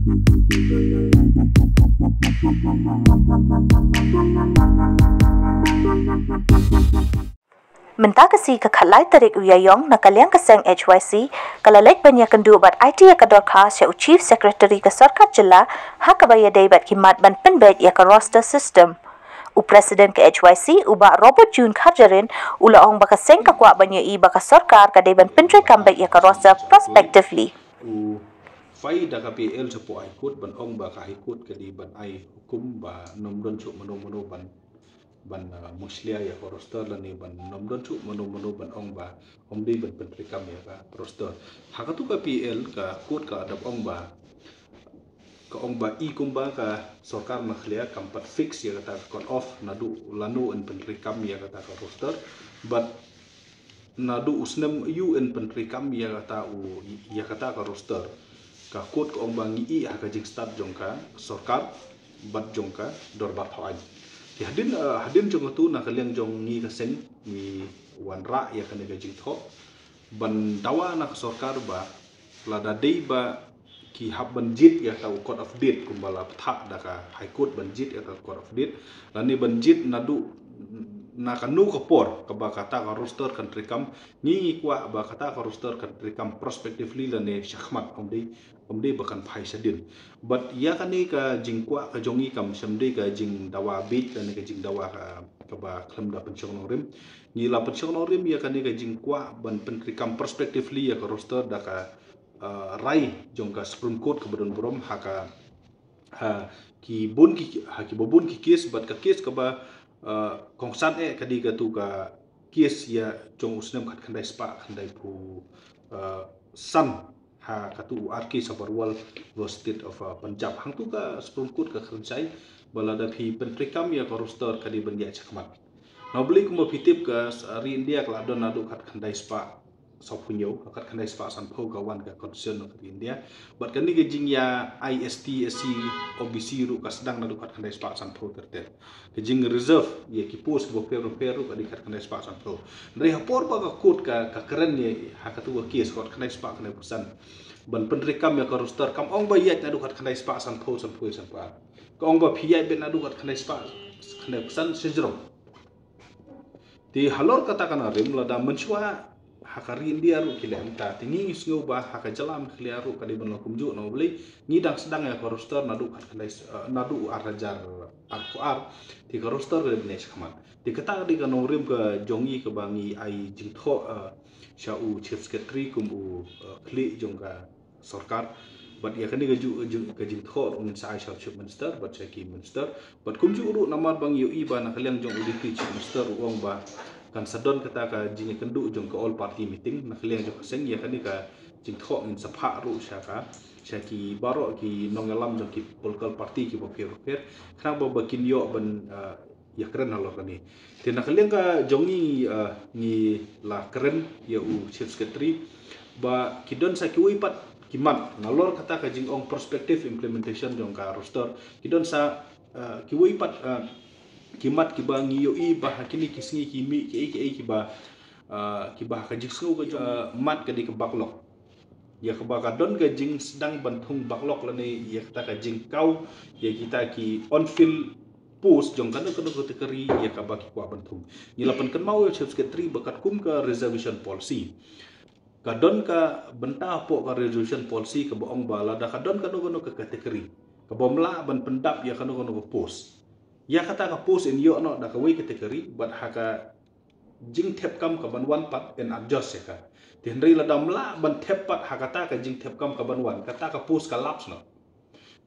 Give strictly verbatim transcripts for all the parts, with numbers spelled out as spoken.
Mynta ka sngi ka khatlai tarik u Ïaïong, na ka liang ka seng H Y C ka la leit ban ïakynduh bad aiti ïa ka dorkhas sha u Chief Secretary ka sorkar jylla, ha kaba ïadei bad ki mat ban pynbeit ïa ka roster system. U President ka H Y C, u Bah Robert June Kharjahrin, u la ong ba ka seng ka kwah ban ïohi ba ka sorkar ka dei ban pyntreikam beit ïa ka roster prospectively. U file da ka P L shapoh High Court ban ong ba ka High Court ka dei ban ai hukum ba ym don shuh mano mano ban ban uh, mushlia ïa ka roster lane ban ym don shuh mano mano ban ong ba ym dei ban pyntreikam ïa ka roster. Ha katu ka P L ka court ka dap ong ba ka ong ba i kumba ka sorkar Meghalaya kam pat fix ïa kata ka cut off naduh lano yn pyntreikam ïa kata ka roster, bad naduh u snem aïu yn pyntreikam ïa kata u, ïa kata ka roster. Ka court ka ong ba ngi ïohi ha ka jingstad jong ka sorkar bad jong ka dorbar thaw aiñ. Te hadien, uh, hadien jong katu, na ka liang jong ngi ka seng ngi wanrah ïa kane ka jingthoh ban dawa na ka sorkar ba lada dei ba ki hap ban jied ïa kata u cut off date kumba la pynthah da ka High Court ban jied ïa kata u cut off date, lane ban jied naduh na kano ka por kaba kata ka roster kan treikam, ngi ngi kwah ba kata ka roster kan treikam prospectively lane shakhmat, ym dei, ym dei ba kan phai shadien. Bad ïa kane ka jingkwah ka jong ngi kam shym dei ka jingdawa bieit lane ka jingdawa ka, kaba khlem da pynshong nongrim. Ngi la pynshong nongrim ïa kane ka jingkwah ban pyntreikam prospectively ïa ka roster da ka uh, rai jong ka Supreme Court kaba don burom ha ka, ha ki bun ki, ha ki babun ki case, bad ka case kaba uh, kongsan eh ka dei katu ka case ïa jong u snem khatkhyndai spah khyndaiphew uh, san, ha katu u R K Sabharwal versus State of uh, Punjab. Hangtu ka Supreme Court ka kren shai ba lada phi pyntreikam ïa ka roster ka dei ban ïaid shakhmat. Na U Blei, kumba phi tip ka s-, ri India ka la don naduh khatkhyndai spah sawphew hynñiew, ka khatkhyndai spah sanphew ka wan ka constitution ka ri India. Bad kane ka jingïa ai S T, S C, O B C ruh ka sdang naduh khatkhyndai spah sanphew ter ter. Ka jing reserve ïa ki post bapher bapher ruh ka dei khatkhyndai spah sanphew. Hynrei ha por ba ka court ka, ka kren ïa ha katu ka case khatkhyndai spah khyndaiphew san ban pyntreikam ïa ka roster, kam ong ba ïaid naduh khatkhyndai spah sanphew, sanphew, sanphew ar. Ka ong ba phi ïaid beit naduh khatkhyndai spah khyndaiphew san shajrong. Te halor kata ka nongrim, lada mynshuwa ha ka ri India ruh ki leh mynta, te ngi ngi sngew ba ha ka jylla Meghalaya ruh ka dei ban long kumjuh, namar balei ngi dang sdang ïa ka roster naduh khatkhyndai, eh, naduh ar hajar arphew ar, te ka roster ka dei ban ïaid shakhmat. Te kata ka dei ka nongrim ka jong ngi kaba ngi ai jingthoh, eh, sha u Chief Secretary kum u, eh, khlieh jong ka sorkar. Bad ïa kane ka ju-, ju-, ka jingthoh ruh ngin sa ai sha u Chief Minister bad sha ki Minister. Bad kumjuh ruh namar ba ngi ïohi ba na ka liang jong u Deputy Chief Minister u ong ba kan sa don kata ka jingïakynduh jong ka all party meeting na ka liang jong ka seng, ïa kane ka jingthoh ngin sa phah ruh sha ka, sha ki baroh ki nongïalam jong ki political party kiba pher bapher, khnang ba, ba kin ïoh ban, ah, ïakren halor kane. Te na ka liang ka jong ngi, ah, ngi la kren ïa u Chief Secretary ba ki don sa kiwei pat ki mat nalor kata ka jingong prospective implementation jong ka roster. Ki don sa, ah, kiwei pat, ah, ki mat kiba ngi ïohi ba ha kine ki sngi ki mih kiei kiei kiba, ah, kiba ha ka jingsngew ka jong, ah, mat ka dei ka backlog. Ïa kaba ka don ka jingsdang ban thung backlog lane ïa kata ka jingkaw ïa kita ki unfilled post jong kano kano category ïa kaba ki kwah ban thung. Ngi la pynkynmaw ïa u Chief Secretary ba katkum ka reservation policy, ka don ka bynta hapoh ka reservation policy kaba ong ba lada ka don kano kano ka category kaba ym lah ban pyndap ïa kano kano ka post, ïa kata ka post yn ïoh noh da kawei ka category, bad ha ka jingthep kam kaban wan pat yn adjust ïa ka. Te hynrei lada ym lah ban thep pat ha kata ka jingthep kam kaban wan, kata ka post ka lapse noh.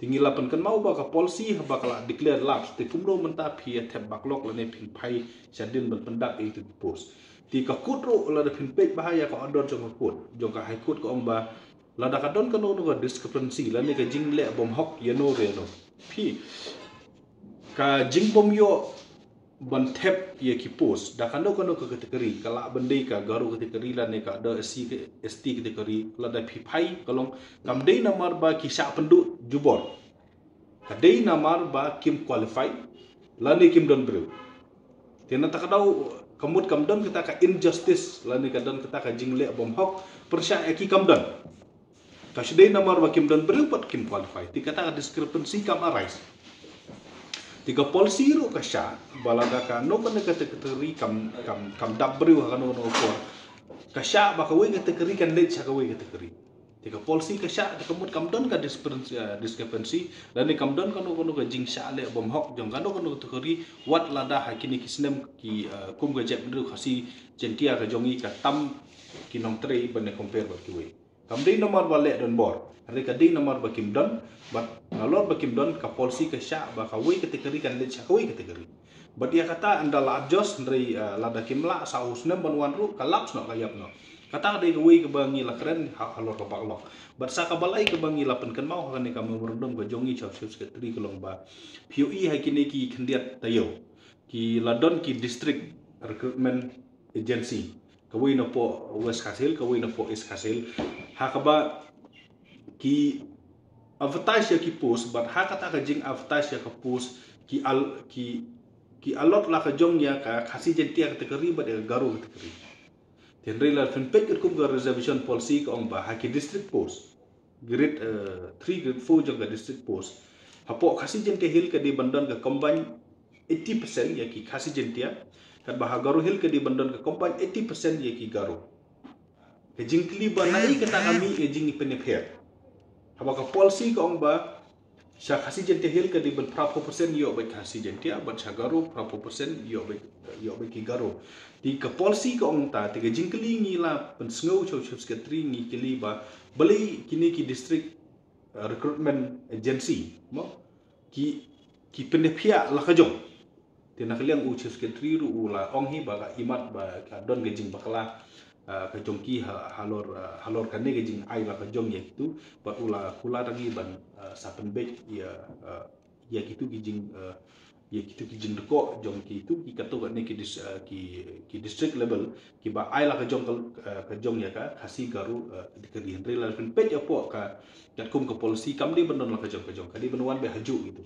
Te ngi la pynkynmaw ba ka policy haba ka la declare lapse, te kumno mynta phi ïa thep backlog lane phin phai shadien ban pyndap ïa itu ki post. Te ka court ruh lada phin peit bha ïa ka order jong ka court, jong ka High Court, ka ong ba lada ka don kano kano ka discrepancy lane ka jingleh bymhok ïano re ïano, phi, ka jingbym ïoh ban thep ïa ki post da kano kano ka category, ka lah ban dei ka Garo category lane ka da S C, S T category, lada phi phai ka long kam dei namar ba ki shah pynduh jubor. Ka dei namar ba kim qualify lane kim don briew. Te na kata ka daw ka mut kam don kata ka injustice lane ka don kata ka jingleh bymhok pyrshah ïa ki, kam don. Ka shu dei namar ba kim don briew pat kim qualify. Te kata ka discrepancy kam arise. Te ka policy ruh ka shah ba lada kano kano ka category kam, kam, kam dap briew ha kano kano ka por, ka shah ba kawei ka category kan leit sha kawei ka category. Te ka policy ka shah, te ka mut kam don ka discrepancy, eh, discrepancy, lane kam don kano kano ka jingshah leh bymhok jong kano kano ka category, wat lada ha kine ki snem ki, eh, kum ka jaitbynriew Khasi Jaintia ka jong ngi ka tam ki nongtrei ban ïa compare bad kiwei. Kam dei namar ba leh donbor, hynrei ka dei namar ba kim don, bad nalor ba kim don ka policy ka shah ba kawei ka category kan leit sha kawei ka category. Bad ïa kata ynda la adjust, hynrei, eh, lada kim lah sa u snem ban wan ruh ka lapse noh, ka ïap noh. Kata ka dei kawei kaba ngi la kren ha, halor ka backlog. Bad sa kaba lai kaba ngi la pynkynmaw ha kane ka memorandum ka jong ngi sha u Chief Secretary ka long ba phi ïohi ha kine ki khyndiat taïew ki la don ki District Recruitment Agency, kawei napoh West Khasi Hills, kawei napoh East Khasi Hills, ha kaba ki advertise ïa ki post, bad ha kata ka jing advertise ïa ka post ki al-, ki, ki allot la ka jong ïa ka Khasi Jaintia category bad ïa ka Garo category. Te hynrei la phin peit katkum ka reservation policy ka ong ba ha ki district post, grade, eh, three, grade four jong ka district post, hapoh Khasi Jaintia Hills ka dei ban don ka combine eighty percent ïa ki Khasi Jaintia, katba ha Garo Hills ka dei ban don ka combine eighty percent ïa ki Garo. Ka jingkylli ba naei kata ka mih ka jingpynïapher. Haba ka policy ka ong ba sha Khasi Jaintia Hills ka dei ban phra phew percent ïoh bad Khasi Jaintia, bad sha Garo phra phew percent ïoh bad, ïoh bad ki Garo. Te ka policy ka ong ta, te ka jingkylli ngi la pynsngew sha u Chief Secretary, ngi kylli ba balei kine ki District, eh, Recruitment Agency, mo, ki, ki pynïapher la ka jong. Te na ka liang u Chief Secretary ruh u la ong hi ba ka imat ba ka don ka jingbakla, ah, ka jong ki ha, halor, ah, halor kane ka jingai la ka jong ïa kitu, bad u la kular ngi ban, ah, sa pynbeit ïa, ah, ïa kitu ki jing, ah, ïa kitu ki jingdkoh jong kitu ki katto katne ki dis-, ah, ki, ki district level kiba ai la ka jong ka, ah, ka jong ïa ka Khasi Garo, ah, ka dei ka dei hynrei la pynpeit ïa pok ka katkum ka policy kam dei ban don la ka jong ka jong, ka dei ban wan beit ha juh kitu.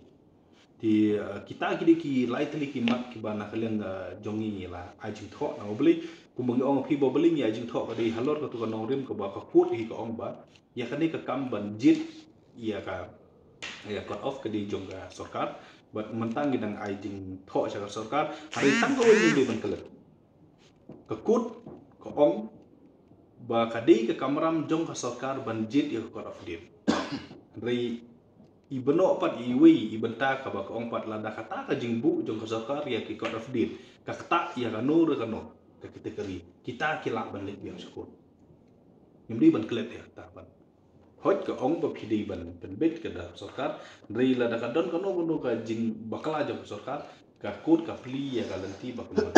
Te, eh, kita ki dei ki lai tylli ki mat kiba na ka liang, eh, jong ngi ngi la ai jingthoh na U Blei. Kumba ngi ong phi ba U Blei ngi ai jingthoh ka dei halor katu ka nongrim kaba ka court hi ka ong ba ïa kane ka kam ban jied ïa ka, ïa ka cut off ka dei jong ka sorkar. Bad mynta ngi dang ai jingthoh sha ka sorkar. Hynrei tang kawei ngi dei ban klet. Ka court ka ong ba ka dei ka kamram jong ka sorkar ban jied ïa ka cut off date. Hynrei i bynta pat iwei i bynta kaba ka ong pat lada kata ka jingbuh jong ka sorkar ïa ki cut off date ka ktah ïa kano re kano ka category, kita ki lah ban leit biang sha court. Ngim dei ban klet ïa kata ban. Hooid ka ong ba phi dei ban pynbeit ka da sorkar, hynrei lada ka don kano kano ka jingbakla jong ka sorkar, ka court ka plie ïa ka lynti ba kumno.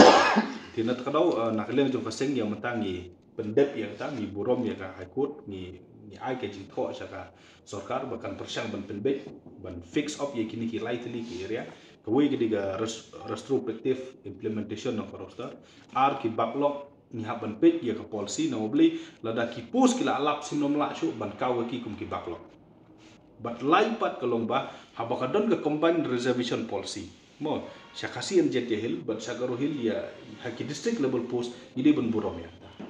Te na kata ka daw, eh, na ka liang jong ka seng ïa mynta ngi pyndep ïa kata, ngi burom ïa ka High Court, ngi, ngi ai ka jingthoh sha ka sorkar ba kan pyrshang ban pynbeit, ban fix up ïa kine ki lai tylli ki area. Kawei ka dei ka res-, retrospective implementation of ka roster. Ar ki backlog ngi hap ban peit ïa ka policy na U Blei lada ki post ki la lap sngewbha lah shuh ban kaw ïa ki kum ki backlog. Bad lai pat ka long ba haba ka don ka combined reservation policy, mo, sha Khasi and Jaintia Hills bad sha Garo Hills ïa ha ki district level post ngi dei ban burom ïa kata.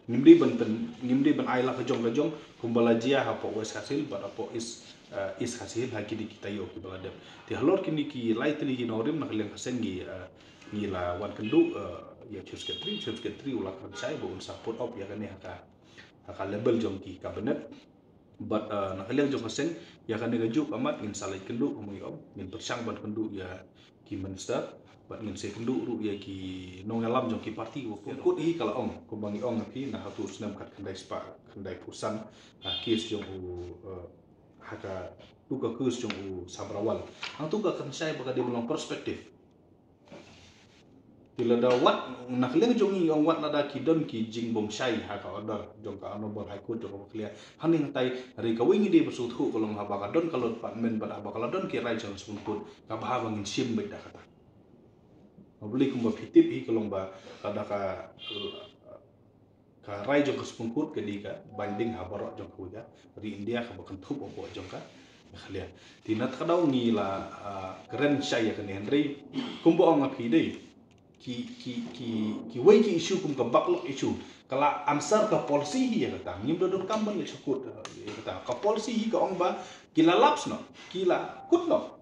Ngim dei ban pyn-, ngim dei ban ai la ka jong ka jong kumba la jia hapoh West Khasi Hills bad hapoh East, eh, East Khasi Hills ha ki dei ki taïew kiba la dep. Te halor kine ki lai tylli ki nongrim na ka liang ka seng ngi, eh, ngi la wan kynduh, eh, ïa Chief Secretary, Chief Secretary u la kren shai ba un sa put up ïa kane ha ka, ha ka level jong ki cabinet. Bad, eh, na ka liang jong ka seng ïa kane ka juk amat ngin sa leit kynduh kumba ngi ong, ngin pyrshang ban kynduh ïa ki minister bad ngin sa kynduh ruh ïa ki nongïalam jong ki party. Wa kut hi ka la ong kumba ngi ong ha phi na hatu snem khat khyndai spah khyndai phew san, ha case jong u, eh, ha katu ka case jong u Sabrawal. Hangtu ka kren shai ba ka dei ban long perspective. Te lada wat na ka liang jong ngi ong wat lada ki don ki jingbymshai ha ka order jong ka Honorable High Court jong ka Meghalaya. Hangne hangtai hynrei kawei ngi dei ba sngewthuh ka long haba ka don ka law department bad haba ka la don ki rai jong ka Supreme Court kaba haba ngin shim beit da kata. Haba lei kumba phi tip hi ka long ba lada ka ka rai jong ka Supreme Court ka dei ka binding ha baroh jong kawei ka ri India kaba kynthup hapoh jong ka Meghalaya. Te na kata ka daw ngi la, ah, kren shai ïa kane hynrei kumba ong ha phi dei ki, ki, ki, kiwei ki issue kum ka backlog issue Ka la answer ka policy hi ïa kata. Ngim da donkam ban leit sha court ïa kata. Ka policy hi ka ong ba ki la lapse noh, ki la kut noh.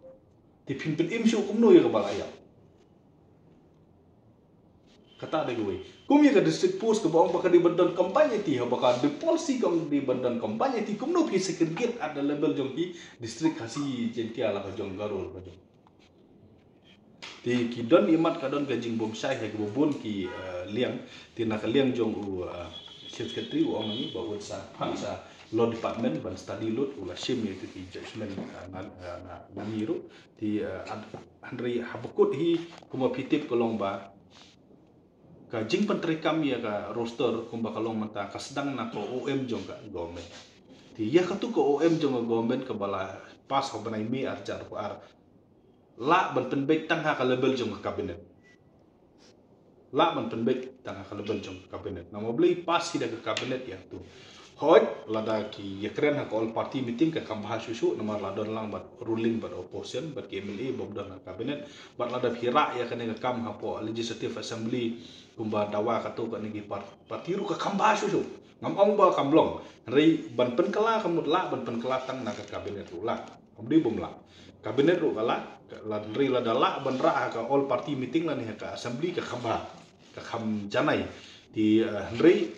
Te phin pynim shuh kumno ïa kaba la ïap. Kata dei kawei. Kum ïa ka district post kaba ong ba ka dei ban don combined eighty, haba ka dei policy ka ong dei ban don combined eighty, kumno phi segregate at the level jong ki district Khasi Jaiñtia la ka jong Garo la ka jong. Te ki don imat ka don ka jingbymshai ha kiba bun ki, eh, liang. Te na ka liang jong u, eh, Chief Secretary u ong ngi ba un sa phah sha Law Department ban study lut, u la shim ïa ki judgment, eh, na, eh, na, na ngi ruh. Te, eh, ad-, hynrei haba kut hi kumba phi tip ka long ba ka jingpyntreikam ïa ka roster kumba ka long mynta ka sdang na ka O M jong ka government. Te ïa katu ka O M jong ka government kaba la pass ha u bnai May ar hajar arphew ar, lah ban pynbeit tang ha ka level jong ka cabinet. Lah ban pynbeit tang ha ka level jong ka cabinet. Namar balei pass hi da ka cabinet ïa tu. Hooid, lada ki ïakren ha ka all party meeting ka kham bha shuh shuh, namar la don lang bad ruling bad opposition bad ki M L A ba don ha ka cabinet. Bad lada phi rah ïa kane ka kam hapoh Legislative Assembly kumba dawa katto katne ki par-, party ruh ka kham bha shuh shuh. Ngam ong ba kam long. Hynrei ban pynkylla ka mut lah ban pynkylla tang na ka cabinet ruh lah. Kam dei bym lah. Cabinet ruh ka lah, ka, la, hynrei lada lah ban rah ha ka all party meeting lane ha ka assembly ka kham bha, ka kham janai. Te, eh, hynrei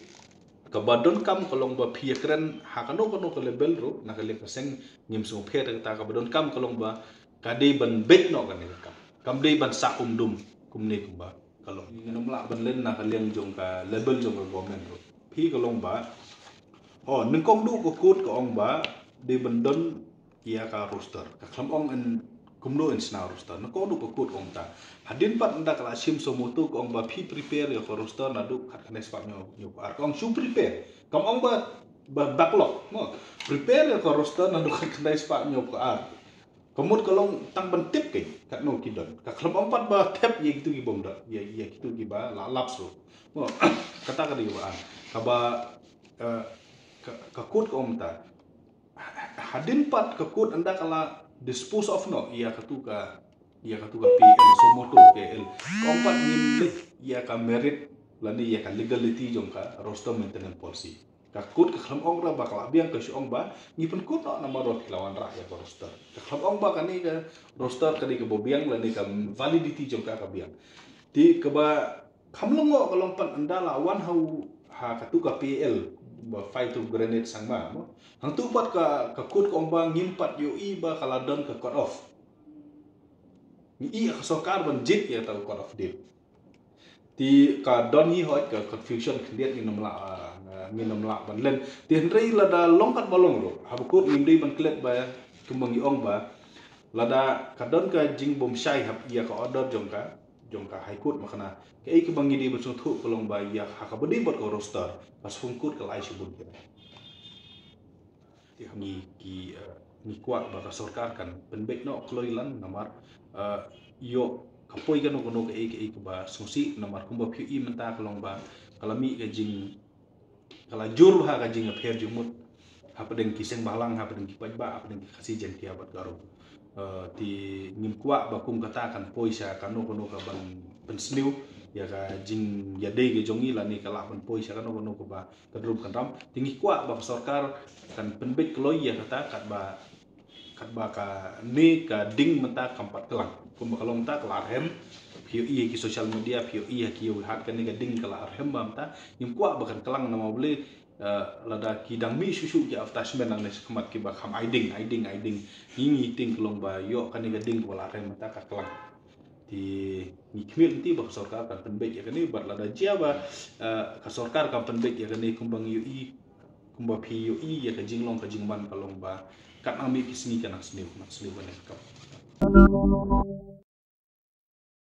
kaba donkam ka long ba phi ïakren ha kano kano ka level ruh na ka liang ka seng, ngim sngewpher ïa kata. Kaba donkam ka long ba ka dei ban beit noh kane ka kam. Kam dei ban sah um dum kumne kumba ka long. Ngin ym lah ban len na ka liang jong ka level jong ka government ruh. Phi ka long ba, oh, nyngkong duh ka court ka ong ba dei ban don ïa ka roster. Ka khlem ong in kumno in shna roster. Nyngkong duh ka court ka ong ta. Hadien pat ynda ka la shim suo motu ka ong ba phi prepare ïa ka roster naduh khatkhyndai spah hynñiewphew ar. Ka ong shu prepare. Kam ong ba, ba backlog. Mo, prepare ïa ka roster naduh khatkhyndai spah hynñiewphew ar. Ka mut ka long tang ban tip kein katno ki don. Ka khlem ong pat ba thep ïa kitu ki bym don, ïa, ïa kitu kiba la lapse ruh. Mo, kata ka dei kaba an. Kaba, eh, ka, ka court ka ong ta. Hadien pat ka court ynda ka la dispose of noh ïa katu ka, ïa katu ka P L, suo motu P L. Ka ong pat ngin leit ïa ka merit lane ïa ka legality jong ka roster maintenance policy. Ka court ka khlem ong ruh ba ka la biang, ka shu ong ba ngi pynkut noh namar ba phi la wanrah ïa ka roster. Ka khlem ong ba kane ka roster ka dei kaba biang lane ka validity jong ka ka biang. Te kaba kham lyngngoh ka long pat ynda la wan ha u, ha katu ka P L ba Fight to Granite Sangma, mo. Hangtu pat ka, ka court ka ong ba ngim pat ïohi ba ka la don ka cut off. Ngi ïa ka sorkar ban jied ïa kata ka cut off date. Te ka don hi hooid ka confusion khyndiat, ngin ym lah, ah, ngin ym lah ban len. Te hynrei lada long katba long ruh, haba court ngim dei ban klet ba kumba ngi ong ba lada ka don ka jingbymshai hap ïa ka order jong ka, jong ka High Court, ma kane kaei kaba ngi dei ban sngewthuh ka long ba ïa ha kaba dei bad ka roster ka Supreme Court ka la ai shibun ki. Te ngi ki, eh, ngi kwah ba ka sorkar kan pynbeit noh kloi lang namar, eh, ïoh ka poi kano kano kaei kaei kaba sngewsih, namar kumba phi ïohi mynta ka long ba ka la mih ka jing, ka la jur bha ka jingïapher jingmut hapdeng ki seng bhalang, hapdeng ki paidbah, hapdeng ki Khasi Jaiñtia bad Garo. Eh, te ngim kwah ba kum kata kan poi sha kano kano kaban pynsniew ïa ka jingïadei ka jong ngi lane ka lah ban poi sha kano kano kaba kynrum kynram. Te ngi kwah ba ka sorkar kan pynbeit kloi ïa kata katba, katba kane ka ding mynta kam pat klang. Kumba ka long mynta ka la rhem. Phi ïohi ha ki social media, phi ïohi ha ki ïew hat, kane ka ding ka la rhem ba mynta. Ngim kwah ba kan klang namar balei, eh, lada ki dang mih shuh shuh ki advertisement nangne shakhmat kiba kham ai ding, ai ding, ai ding. Ngi ngi tieng ka long ba ïoh kane ka ding kaba la rhem mynta ka klang. Te ngi khmih lynti ba ka sorkar kan pynbeit ïa kane, bad lada jia ba, eh, ka sorkar kan pynbeit ïa kane, kumba ngi ïohi, kumba phi ïohi ïa ka jinglong ka jingman ka long ba kat nang mih ki sngi ka nang sniew, nang sniew kane ka kam.